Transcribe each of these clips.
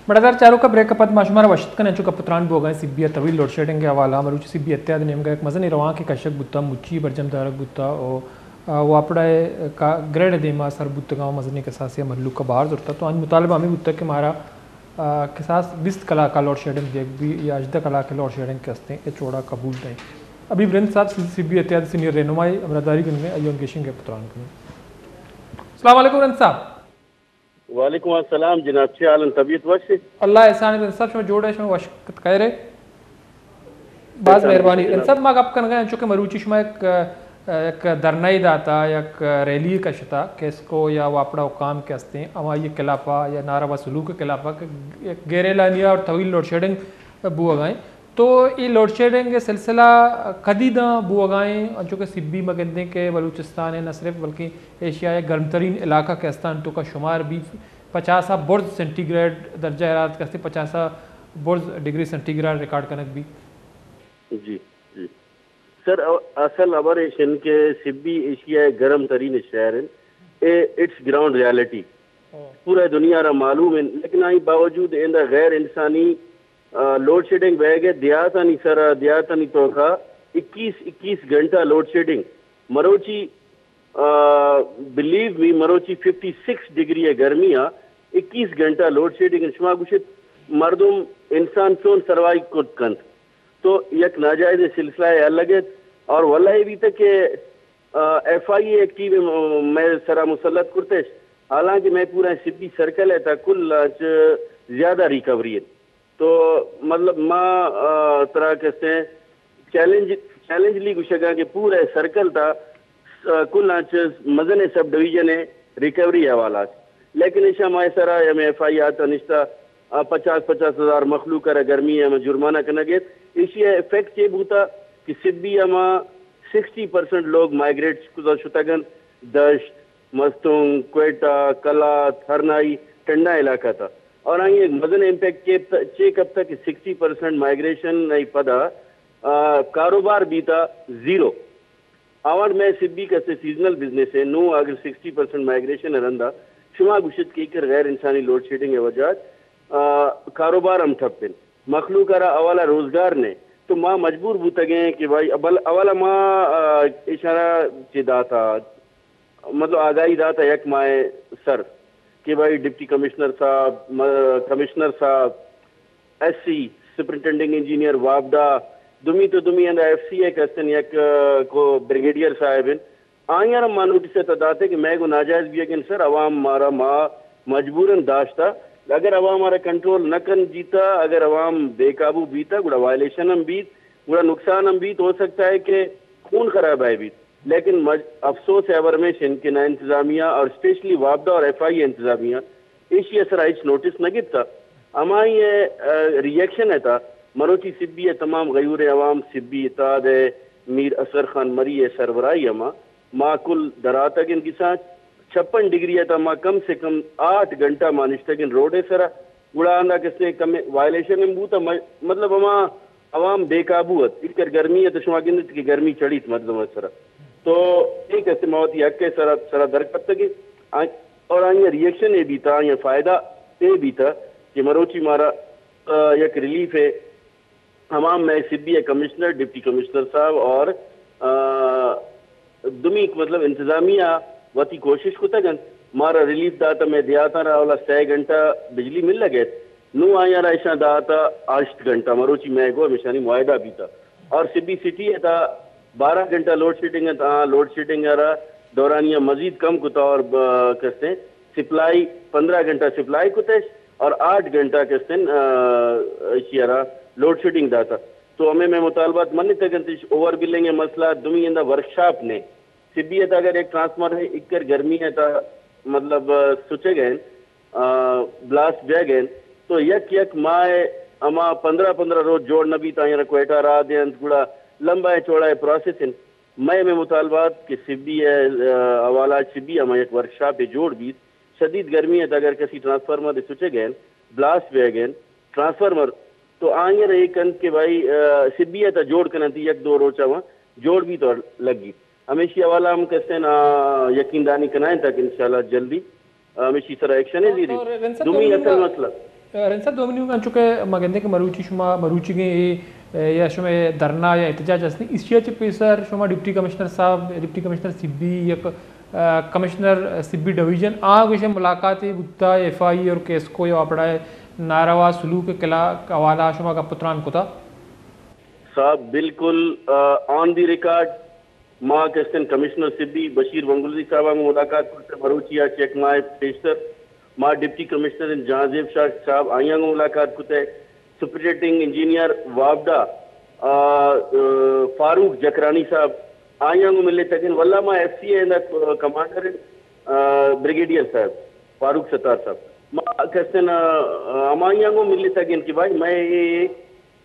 مڑادار چاروکاں، بریک ءَ پد ما شمارا وش اتک کنیں، انچو کہ پتران بوگ ءَ ایں سبی ءِ طویل لوڈشیڈنگ ءِ حوالہ ءَ۔ مروچی سبی اتحاد ءِ نیمگ ءَ یک مزنیں روانکے کشگ بوتگ، مچی برجم دارگ بوتگ ءُ، آ، واپڈا ءِ کا-، گرڈ ءِ دیما سر بوتگ ءُ مزنیں کساسے ءَ مھلوک ءَ بار زرتگ۔ تو آہانی مطالبہ ہمے بوتگ کہ مارا، آ، کساس بیست کلاک ءَ لوڈشیڈنگ دیگ بی یا ہژدہ کلاک ءِ لوڈشیڈنگ کہ استیں، اے چوڑا قبول نہ ایں۔ حبیب رند صاحب، سی-، سبی اتحاد ءِ سینئر رہنمائے، ہمراہداری کنگ ءَ ایں، آئی ءَ ہم گیشینگ ءِ پتران کنیں۔ السلام علیکم رند صاحب۔ وعلیکم السلام جناب، چے حال انت؟ طبیعت وش انت؟ اللہ ءِ احسان انت رند صاحب، شما جوڑ ئے، شما وش اتک، خیر ئے؟ باز احسان مہربانی۔ رند صاحب، ما گپ کنگ ءَ ایں، چونکہ مروچی شما یک، یک دھرنہ ئے داتا، یک ریلی کشتا، کیسکو یا واپڈا حکام کہ استیں، ہمائی خلاف ءَ یا ناروا سلوک خلاف ءَ کہ یک گیریلا نیا اور طویل لوڈشیڈنگ بوگ ءَ ایں۔ تو اے لوڈشیڈنگ ءِ سلسلہ کدی داں بوگ ءَ ایں؟ انچو کہ سبی ما گندیں کہ بلوچستان ءِ نہ صرف بلکہ ایشیا ءِ گرم ترین علاقہ کہ استان توکا شمار بی، پچاس ءَ برز سینٹی گریڈ، درجہ حرارت کہ استیں پچاس ءَ برز ڈگری سینٹی گریڈ ریکارڈ کنگ بی۔ جی، جی۔ سر، او-، اصل ہبر ایش انت کہ سبی ایشیا ءِ گرم ترین شہر انت۔ اے اٹس گراؤنڈ ریالٹی۔ پورا دنیا را معلوم انت، لیکن آئی باوجود ایندا غیر انسانی، آ، لوڈ شیڈنگ بئیگ ءَ دیہاتانی سرا، دیہاتانی توکا اکیس، اکیس گھنٹہ لوڈ شیڈنگ۔ مروچی، آ، بلیو می، مروچی ففٹی سکس ڈگری ءِ گرمی ءَ اکیس گھنٹہ لوڈ شیڈنگ۔ شما گوشت مردم، انسان چون سروائیو کت کنت؟ تو یک ناجائز سلسلہ ءِ الگ ات اور واللہ اے بیتہ کہ، آ، ایف آئی اے ایک ٹیم م-، مئے سرا مسلط کرتش، حالانکہ مئے پورا سبی سرکل ءِ تھا کل چ زیادہ ریکوری ات۔ تو مطلب ما، آ، ترا کسے چیلنج، چیلنج لی گوشگاں کہ پورا سرکل تھا، آ، کل آنچ مزن سب ڈویژن ءِ ریکوری حوالہ ات۔ لیکن ایشاں مئے سرا یا مئے ایف آئی آر تھا نشتہ، آ، پچاس، پچاس ہزار مخلوق ءَ را گرمی ءَ ہم جرمانہ کنگ ات۔ ایشی ءِ افیکٹ چے بوتا کہ سبی ءَ ہما سکسٹی پرسنٹ لوگ مائیگریٹ کتہ شتگ انت دشت، مستونگ، کوئٹہ، قلات، ہرنائی، ٹنڈا علاقہ تا۔ اور آئی ایک مزن امپیکٹ چے، چے کپتا کہ سکسٹی پرسنٹ مائیگریشن ءِ پدا، آ، کاروبار بیتا زیرو۔ آوان مئے سبی کسے سیزنل بزنس ءِ، نوں اگر سکسٹی پرسنٹ مائیگریشن ءِ رندا شما گوشت کہ ایکر غیر انسانی لوڈ شیڈنگ ءِ وجہ ات، آ، کاروبار ہم ٹھپ انت۔ مخلوق ءَ را اولا روزگار نے، تو ما مجبور بوتگیں کہ بھائی، بل-، اولا ما، آ، اشارہ چے داتا، مطلب آگاہی داتا یک ماہ سر کہ بھائی ڈپٹی کمشنر صاحب، م-، کمشنر صاحب، ایس سی، سپرنٹینڈنگ انجینئر واپڈا، دومی تو دومی اندا ایف سی ءِ کستن یک، آ، کو بریگیڈیئر صاحب انت۔ آئیاں را ما نوٹس ءِ تہ داتے کہ مئے گوں ناجائز بیگ انت سر، عوام مارا، ما مجبوراً داشتہ۔ اگر عوام مارا کنٹرول نہ کن جیتا، اگر عوام بے قابو بیتا، گڑا وائلیشن ہم بیت، گڑا نقصان ہم بیت، ہو سکتا ہے کہ خون خرابہ بیت۔ لیکن مج-، افسوس ءِ ہبر ہمیش انت کہ نہ انتظامیہ اور اسپیشلی واپڈا اور ایف آئی اے انتظامیہ ایشی ءِ سرا ہچ نوٹس نہ گپتا۔ ہمائی ءِ، آ، ری ایکشن ءِ تہ مروچی سبی ءِ تمام غیور عوام، سبی اتحاد ءِ میر اصغر خان مری ءِ سربراہی ءَ ما، ما کل دراتگ انت گسانچ، چھپن ڈگری ءِ تہ ما کم سے کم آٹھ گھنٹہ ما نشتگ انت روڈ ءِ سرا۔ گڑا اندا کسے کمے وائلیشن ہم بوتا، م-، مطلب ہما عوام بے قابو ات۔ اکر گرمی ءِ تہ شما گندت کہ گرمی چڑیت مردم ءِ سرا۔ تو اے کسے ما وتی حق ءِ سرا، سرا در کپتگ انت۔ آ-، اور آئی ءِ ری ایکشن اے بیتا، آئی ءِ فائدہ اے بیتا کہ مروچی مارا، آ، یک ریلیف ءِ، ہما مئے سبی ءِ کمشنر، ڈپٹی کمشنر صاحب اور، آ، دومی مطلب انتظامیہ وتی کوشش کتگ انت، مارا ریلیف داتا، مئے دیہاتاں را اولا سئے گھنٹہ بجلی ملگ ات، نوں آیاں را اشاں داتا ہشت گھنٹہ، مروچی مئے گوں ہمیشانی معاہدہ بیتا۔ اور سبی سٹی ءِ تہ بارہ گھنٹہ لوڈ شیڈنگ ات، آ لوڈ شیڈنگ ءَ را دورانیہ مزید کم کتا اور ب-، کستیں سپلائی، پندرہ گھنٹہ سپلائی کتش اور آٹھ گھنٹہ کستیں، آ، ایشی ءَ را لوڈ شیڈنگ داتا۔ تو ہمے مئے مطالبات منتگ انت، اوور بلنگ ءِ مسئلہ، دومی اندا ورکشاپ نے۔ سبی ءِ تہ اگر یک ٹرانسفارمر اکر گرمی ءِ تہ مطلب، آ، سچگ ءَ انت، آ، بلاسٹ بیگ ءَ انت، تو یک یک ماہ ءَ ہما پندرہ پندرہ روچ جوڑ نہ بیت، آئی ءَ را کوئٹہ راہ دینت، گڑا لمبا ءُ چوڑا ءِ پروسیس انت۔ مئے ہمے مطالبات کہ سبی ءِ، آ، حوالہ سبی ءَ ہما یک ورکشاپے جوڑ بیت، شدید گرمی ءِ تہ اگر کسی ٹرانسفارمر سچگ ءَ انت، بلاسٹ بیگ ءَ انت، ٹرانسفارمر تو آئی ءَ را اے کنت کہ بھائی، آ، سبی ءِ تہ جوڑ کننت، یک دو روچ ءَ جوڑ بیت اور لگیت۔ ہمیشی حوالہ ہم کستیں، آ، یقین دہانی کنائینتگ کہ انشاءاللہ جلدی، آ، ہمیشی سرا ایکشن ءَ زیری۔ اور رند صاحب، دومی دومی اصل اندا، مسئلہ۔ رحیم صاحب، دومی نیمگ ءَ انچو کہ ما گندیں کہ مروچی شما، مروچیگیں اے، اے، یا شما اے دھرنا یا احتجاج است، ایشی ءَ چہ پیسر شما ڈپٹی کمشنر صاحب، ڈپٹی کمشنر سبی، یک، آ، کمشنر سبی ڈویژن، آ گوشے ملاقات بوتا، ایف آئی اے اور کیسکو یا واپڈا ناروا سلوک کے خلا-، حوالہ شما گپ تران کتا؟ صاحب، بالکل، آ، آن دی ریکارڈ ما کستن کمشنر سبی بشیر بنگلزئی صاحب ءَ ملاقات کرتے، مروچی ءَ چہ یک ماہ پیشتر ما ڈپٹی کمشنر جہانزیب شاہ صاحب آیاں گوں ملاقات کتے، سپرنٹنڈنگ انجینئر وابڈا، آ، آ، فاروق جکرانی صاحب آیاں گوں ملے تگن، واللہ ما ایف سی اے کمانڈر، آ، بریگیڈیئر صاحب فاروق ستار صاحب ما کستن، آ، ہمایاں گوں ملے تگن کہ بھائی میں اے،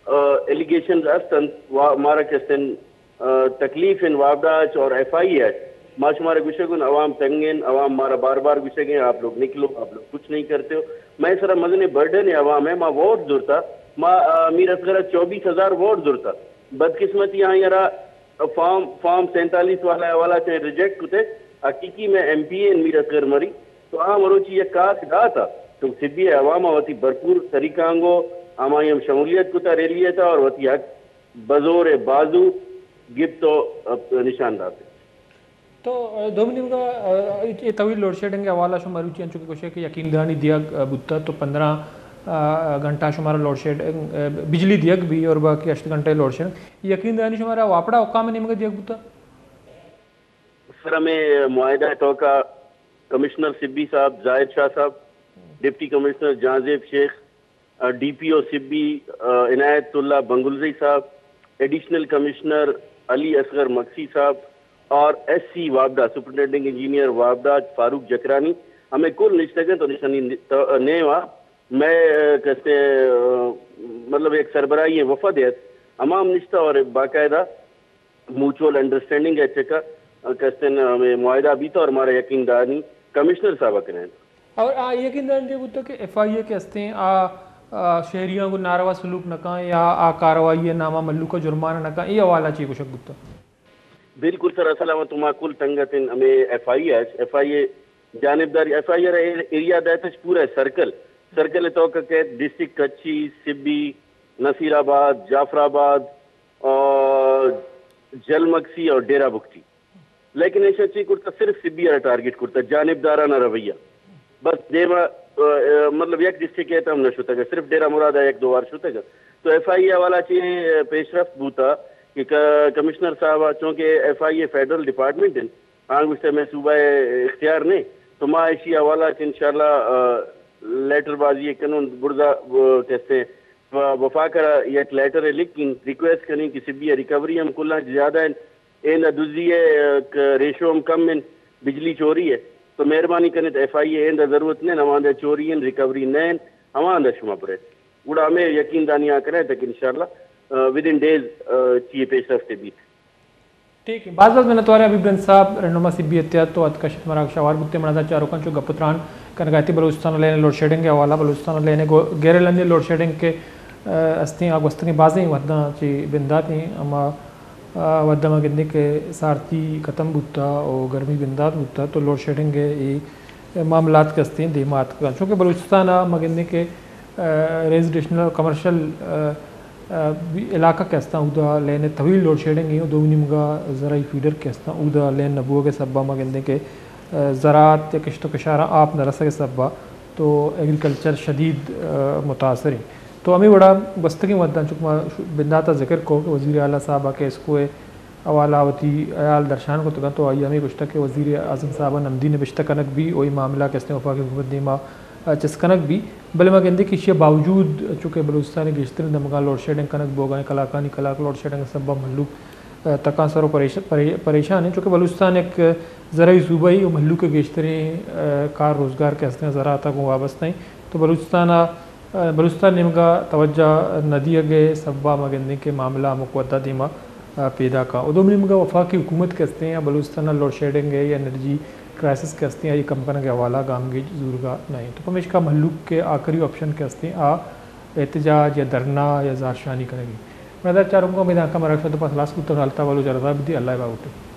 آ، ایلیگیشنز است انت، وا-، مارا کستن، آ، تکلیف ان وابڈا اچ اور ایف آئی اے اچ۔ ما شمارا گوشگ ان، عوام تنگ ان، عوام مارا بار بار گوشگ ہیں، آپ لوگ نکلو، آپ لوگ کچھ نہیں کرتے ہو۔ میں سرا مزن برڈن ہے عوام ہے، ما ووٹ زرتا، ما، آ، میر اصغر چوبیس ہزار ووٹ زرتا۔ بدقسمتی آئی را فارم، فارم سینتالیس والا حوالہ چہ ریجیکٹ کتے، حقیقی میں ایم پی اے ان میر اصغر مری، تو آ مروچی یک کاس داتا، تو سبی عوام وتی بھرپور طریقہ انگو ہمائی ہم شمولیت کتا ریلی تا اور وتی حق بزور بازو گپت و نشان داتے۔ تو، آ، دومی نیمگا، آ، اے، اے طویل لوڈ شیڈنگ حوالہ شما مروچی انچو کہ گوشے کہ یقین دہانی دیگ، آ، بوتا تو پندرہ، آ، گھنٹہ شمارا لوڈ شیڈنگ، آ، بجلی دیگ بھی اور باقی ہشت گھنٹہ لوڈ شیڈنگ۔ یقین دہانی شمارا واپڈا حکام نیمگا دیگ بوتا؟ سر، ہمیں معاہدہ توکا کمشنر سبی صاحب، زاہد شاہ صاحب، ڈپٹی کمشنر جہانزیب شیخ، آ، ڈی پی او سبی، آ، عنایت اللہ بنگلزئی صاحب، ایڈیشنل کمشنر علی اصغر مگسی صاحب اور ایس سی وابڈا، سپرنٹنڈنگ انجینئر وابڈا فاروق جکرانی، ہمیں کل نشتگن تو نشانی نیوا میں، آ، کسے، آ، مطلب ایک سربراہی وفد ہے، ہما ہم نشتہ اور باقاعدہ میوچل انڈرسٹینڈنگ ہے چکا، آ، کستن ہمیں معاہدہ بیتا اور ہمارا یقین دہانی کمشنر صاحب کریں۔ اور آ یقین دہانی دے بوتا کہ ایف آئی اے کے ہستیں آ، آ، شہریاں کو ناروا سلوک نہ کاں یا آ کاروائی نامہ ملوک جرمانہ نہ کاں، اے حوالہ چی گوشگ بوتا؟ بالکل سر، اصل ہم تو ما کل تنگت ان ہمیں ایف آئی اے، ایف آئی اے جانبداری، ایف آئی اے ایریا دایتش پورا سرکل، سرکل توکا کہ ڈسٹرکٹ کچھی، سبی، نصیر آباد، جعفر آباد، اور جلمکسی اور ڈیرہ بگٹی۔ لیکن ایشاں چی کرتا، صرف سبی ءَ ٹارگٹ کرتا، جانبدارانہ رویہ۔ بس دیما، آ، آ، مطلب یک ڈسٹرکٹ ءَ ہم نہ شتگ، صرف ڈیرہ مراد ءَ یک دو وار شتگ۔ تو ایف آئی اے حوالہ چی، آ، پیش رفت بوتا کہ ک-، کمشنر صاحب ءَ، چونکہ ایف آئی اے فیڈرل ڈپارٹمنٹ انت، آں گوشتہ میں صوبہ ءَ اختیار نے، تو ما ایشی حوالہ چی انشاءاللہ، آ، لیٹر بازی کنون برزا، آ، کسے و-، وفاق ءَ یک لیٹر ءَ لکھیں، ریکویسٹ کنیں کہ سبی ءِ ریکوری ہم کلاں زیادہ انت، ایندا دزی ءِ، آ، ک-، ریشو ہم کم انت، بجلی چوری ءِ۔ تو مہربانی کنیت ایف آئی اے ایندا ضرورت نہ انت، ہماندا چوری انت، ریکوری نہ انت، ہماندا شما برئیت۔ گڑا ہمے یقین دہانی آ کنئے تک انشاءاللہ، آ، ودن ڈیز، آ، چی پیش رفت بیت۔ ٹھیک ہے، باز باز منتوار ہیں حبیب رند صاحب، رہنما سبی اتحاد تو اتکا شت مراگش آوار بوتے۔ منا دا چاروکاں چو گپ تران کنگا تی بلوچستان لین لوڈ شیڈنگ حوالہ، بلوچستان لین گو-، گیرے لندے لوڈ شیڈنگ کے، آ، استیں آ گوستگیں بازیں وھداں چی بندات ہیں، اما، آ، وھداں ما گندیں کہ سارتی ختم بوتا او گرمی بندات بوتا تو لوڈ شیڈنگ اے معاملات کہ استیں دیما اتکگاں۔ چونکہ بلوچستان ءَ ما گندیں کہ، آ، ریزیڈنشل اور کمرشل، آ، آ، بھی علاقہ کہ استاں اودا لین طویل لوڈ شیڈنگ ایں، دومی نیمگا زرعی فیڈر کہ استاں اودا لین نہ بوگ ءِ سبب ءَ ما گندیں کہ، آ، زراعت یا کشت و کشاراں آپ نہ رسگ ءِ سبب ءَ تو ایگریکلچر شدید، آ، متاثر ایں۔ تو ہمے وڑا گوستگیں وھداں چونکہ ما بندات ءَ ذکر کو کہ وزیر اعلیٰ صاحب ءَ کہ ایسکو ءِ حوالہ وتی حیال درشان کتگ انت، تو آئی ءَ ہمے گوشتگ کہ وزیر اعظم صاحب ءَ نمدی نبشتہ کنگ بی او اے معاملہ کہ استیں وفاقی حکومت دیما، آ، چست کنگ بی، بلے ما گندیں کہ ایشی ءَ باوجود چونکہ بلوچستان ءِ گیشتریں دمگاں لوڈ شیڈنگ کنگ بوگ ءَ انت، کلاکانی کلاک لوڈ شیڈنگ ءِ سبب ءَ مھلوک، آ، تکانسر و پریش-، پرے-، پریشان انت، چونکہ بلوچستان یک زرعی صوبہ ای و مھلوک ءِ گیشتریں، آ، کار روزگار کہ استیں زراعت ءَ گوں وابستہ انت، تو بلوچستان ءَ بلوچستان نیمگا توجہ نہ دیگ ءِ سبب ءَ ما گندیں کہ معاملہ ہمک وھد ءَ دیما، آ، پیداک ءَ۔ و دومی نیمگا وفاقی حکومت کہ استیں یا بلوچستان ءَ لوڈ شیڈنگ ءِ یا انرجی کرائسس کہ استیں آئی کم کنگ ءِ حوالہ گامگیج زورگا نہ انت۔ تو پمیشکا مھلوک ءِ آخری آپشن کہ استیں آ احتجاج یا دھرنا یا زہرشانی کنگ انت۔ منا دا چاروکاں امیداں کہ مارا شد پاس لاس بوتگ، حالتا بلوچ ءَ رضا بدی، اللہ ءِ باہوٹ۔